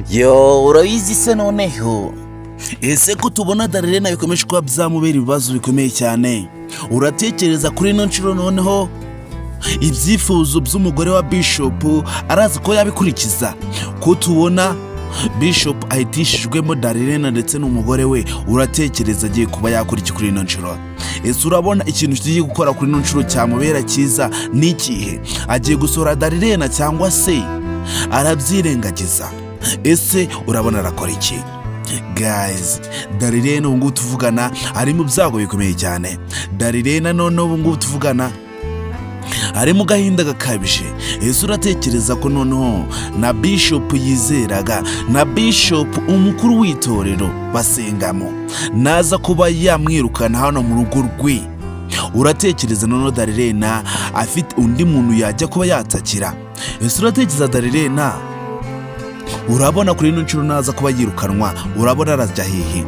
Yo, urabizi se noneho? Ese ko tubona Darlene bikomeje kuba byamubera ibibazo bikomeye cyane, uratekereza kuri ino nshuro noneho ibyifuzo by'umugore wa Bishop arazi ko yabikurikiza? Ko tubona Bishop ahitishijwemo Darlene ndetse n'umugore we, uratekereza agiye kuba yakora iki kuri ino nshuro? Ese urabona ikintu kigiye gukora kuri ino nshuro cyamubera cyiza ni ikihe? Agiye gusohora Darlene cyangwa se arabyirengagiza? Ese urabona arakora iki? Guys, Darlene ubu ngubu tuvugana ari mu byago bikomeye cyane. Darlene none ubu ngubu tuvugana ari mu gahinda gakabije. Ese uratekereza ko noneho na Bishop yizeraga, na Bishop umukuru w'itorero basengamo, naza kuba yamwirukana hano mu rugo rwe, uratekereza noneho Darlene afite undi muntu yajya kuba yatakira? Ese uratekereza Darlene, urabona kuri ino nshuro naza kuba yirukanwa, urabona arajya hehe?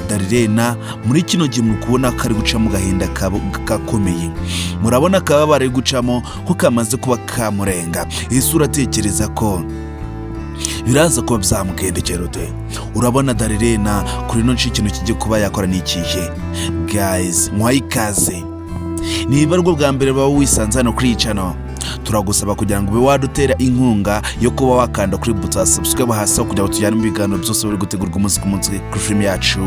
Darlene muri kino gihe muri kubona ko ari guca mu gahinda gakomeye. Murabona akababaro ari gucamo ko kamaze kuba kamurenga. Ese uratekereza ko biraza kuba byamugendekera ute? Urabona Darlene kuri ino nshuro ikintu kigiye kuba yakora ni ikihe? Guys, muhaye ikaze. Niba aribwo bwa mbere waba wisanze hano kuri iyi channel, turagusaba kugira ngo ube wadutera inkunga yo kuba wakanda kuri buto ya subscribe hasi aho, kugira ngo tujyane mu biganiro byose biri gutegurwa umunsi ku munsi kuri filime yacu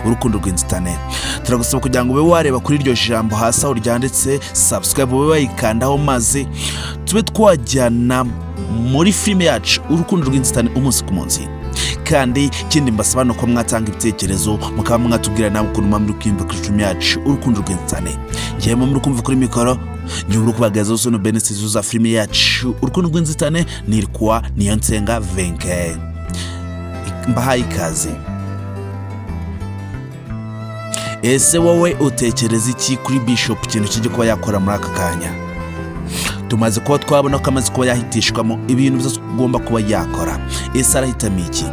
Urukundo rw'Inzitane. Turagusaba kugira ngo ube wareba kuri iryo jambo hasi aho ryanditse subscribe, ube wayikandaho, maze tube twajyana muri filime yacu Urukundo rw'Inzitane umunsi ku munsi. Kandi ikindi mbasaba ni uko mwatanga ibitekerezo, mukaba mwatubwira nawe ukuntu muba muri kwiyumva kuri filime yacu Urukundo rw'Inzitane. Ngewe muri kumva kuri mikoro, nyuma uri kubagaza zose benesi za filime yacu Urukundo rw'Inzitane, nitwa Niyonsenga Venke, mbahaye ikaze. Ese wowe utekereza iki kuri Bishop, ikintu kijya kuba yakora muri aka kanya? Tumaze kuba twabona ko amaze kuba yahitishwamo ibintu byose ugomba kuba yakora. Ese arahitamo iki?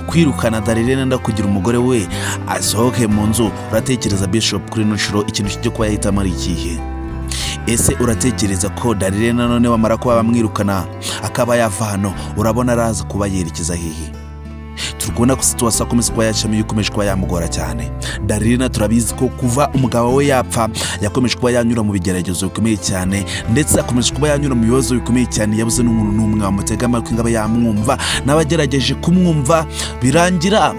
Kwirukana Darlene nda kugira umugore we asohoke mu nzu? Uratekereza Bishop kuri ino nshuro ikintu kijya kuba yahitamo ari ikihe? Ese uratekereza ko Darlene none bamara kuba bamwirukana akaba yava hano, urabona araza kuba yerekeza hehe? Turi kubona ko situation akomeza kuba yacamo iyo ikomeje kuba yamugora cyane. Darlene turabizi ko kuva umugabo we yapfa yakomeje kuba yanyura mu bigeragezo bikomeye cyane, ndetse akomeje kuba yanyura mu bibazo bikomeye cyane. Yabuze n'umuntu n'umwe wamutega amatwi ngo abe yamwumva, n'abagerageje kumwumva birangira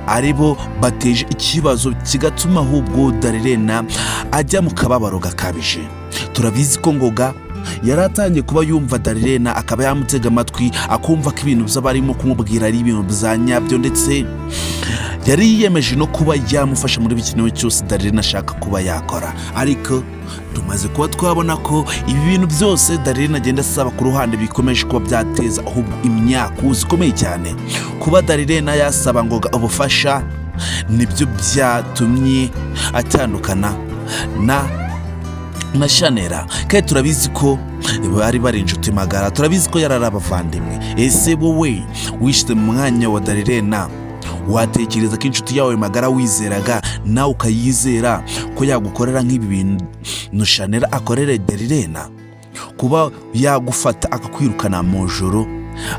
ari bo bateje ikibazo, kigatuma ahubwo Darlene ajya mu kababaro gakabije. Turabizi ko Ngoga yari atangiye kuba yumva Darlene, akaba yamutega amatwi, akumva ko ibintu by'abarimo kumubwira ari ibintu bya nyabyo, ndetse yari yiyemeje no kuba yamufasha muri buri kintu cyose Darlene ashaka kuba yakora. Ariko tumaze kuba twabona ko ibi bintu byose Darlene agenda asaba ku ruhande bikomeje kuba byateza ahubwo imyaku zikomeye cyane. Kuba Darlene yasaba Ngoga ubufasha nibyo byatumye atandukana na Shanera, kandi turabizi ko bari inshuti magara, turabizi ko yari ari abavandimwe. Ese wowe wishyize mu mwanya wa Darlene, watekereza ko inshuti yawe magara wizeraga, nawe ukayizera, ko yagukorera nk'ibi bintu Shanera akorere Darlene? Kuba yagufata akakwirukana mu joro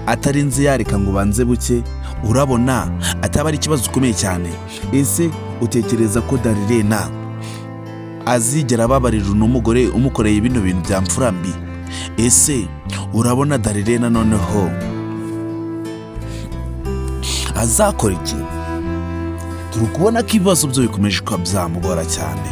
atarinze yareka ngo banze buke, urabona ataba ari ikibazo gikomeye cyane? Ese utekereza ko Darlene azigera ababarira uno mugore umukoreye bino bintu bya mfura mbi? Ese urabona Darlene noneho azakora iki? Turi kubona ko ibibazo byo bikomeje kuba byamugora cyane.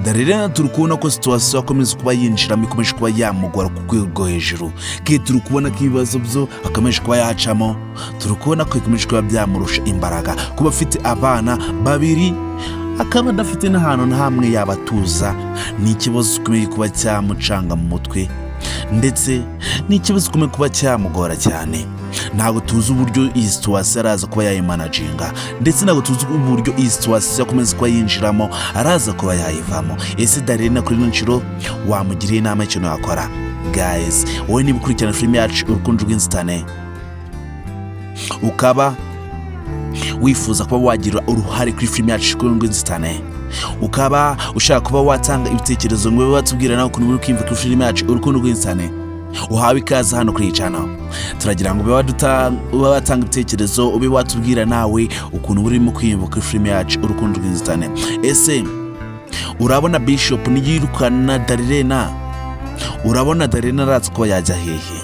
Darlene turi kubona ko situation akomeza kuba yinjiramo ikomeje kuba yamugora ku rwego rwo hejuru, kandi turi kubona ko ibibazo byo akomeje kuba yacamo, turi kubona ko bikomeje kuba byamurusha imbaraga. Kuba afite abana babiri, akaba adafite n'ahantu na hamwe yabatuza, ni ikibazo gikomeye kuba cyamucanga mu mutwe, ndetse ni ikibazo gikomeye kuba cyamugora cyane. Ntabwo tuzi uburyo iyi situation araza kuba yayimanaginga, ndetse ntabwo tuzi uburyo iyi situation akomeza kuba yinjiramo araza kuba yayivamo. Ese Darlene kuri ino nshuro wamugiriye inama y'ikintu yakora? Guys, wowe niba ukurikirana filime yacu Urukundo rw'Inzitane, ukaba wifuza kuba wagira uruhare kuri filime yacu Urukundo rw'Inzitane, ukaba ushaka kuba watanga ibitekerezo ngo ube watubwira nawe ukuntu uri kwiyumva kuri filime yacu Urukundo rw'Inzitane. Uhawe ikaze hano kuri iyi channel. Turagira ngo ube watanga ibitekerezo, ube watubwira nawe ukuntu urimo kwiyumva kuri filime yacu Urukundo rw'Inzitane. Ese urabona Bishop niyirukana Darirena, urabona Darirena aratse kuba yajya hehe?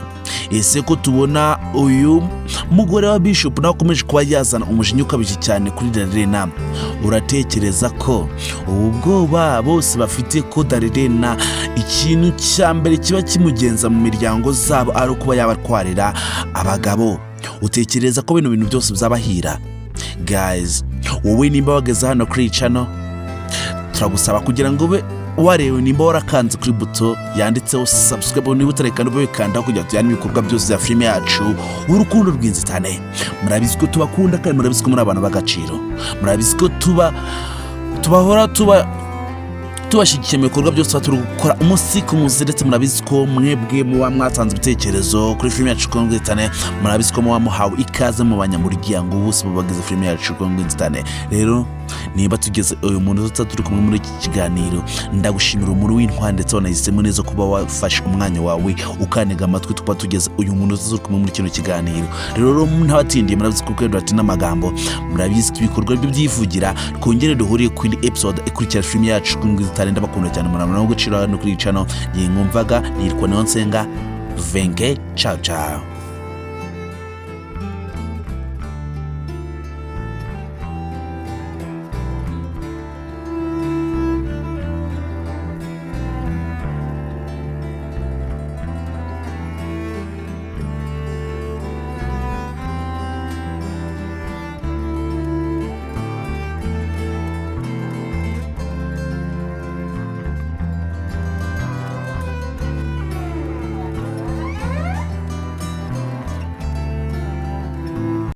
Ese ko tubona uyu mugore wa Bishop nawe akomeje kuba yazana umujinya ukabije cyane kuri Darirena, uratekereza ko ubu bwoba bose bafite ko Darirena ikintu cya mbere kiba kimugenza mu miryango zabo ari ukuba yabatwarira abagabo, utekereza ko bino bintu byose bizabahira? Guys, wowe nimba wageze hano kuri iyi channel, turagusaba kugira ngo ube wareba nimba warakanze kuri buto yanditseho subscribe. Niba utarekana, ube wikandaho kugira ngo tujyane ibikorwa byose bya filime yacu Urukundo rw'Inzitane. Murabizi ko tubakunda, kandi murabizi ko muri abantu b'agaciro. Murabizi ko tuba tubahora tuba tubashyigikiye mu bikorwa byose tuba turi gukora umunsi ku munsi. Ndetse murabizi ko mwebwe muba mwatanze ibitekerezo kuri filime yacu Urukundo rw'Inzitane, murabizi ko muba muhawe ikaze mu banyamuryango bose bagize filime yacu Urukundo rw'Inzitane. Rero niba tugeze uyu muntu tuba turi kumwe muri iki kiganiro, ndagushimira umuntu w'intwari, ndetse wanahisemo neza kuba wafashe umwanya wawe ukantega amatwi, tuba tugeze uyu muntu turi kumwe muri kino kiganiro. Rero ntabatindiye, murabizi ko kwenda ati n'amagambo, murabizi ko ibikorwa byo byivugira. Twongere duhuriye ku indi episode ikurikira filime yacu Urukundo rw'Inzitane. Ndabakunda cyane, muramura no gaciro hano kuri iyi channel. Ngiye mwumvaga nitwa Niyonsenga Venge. Ciao ciao.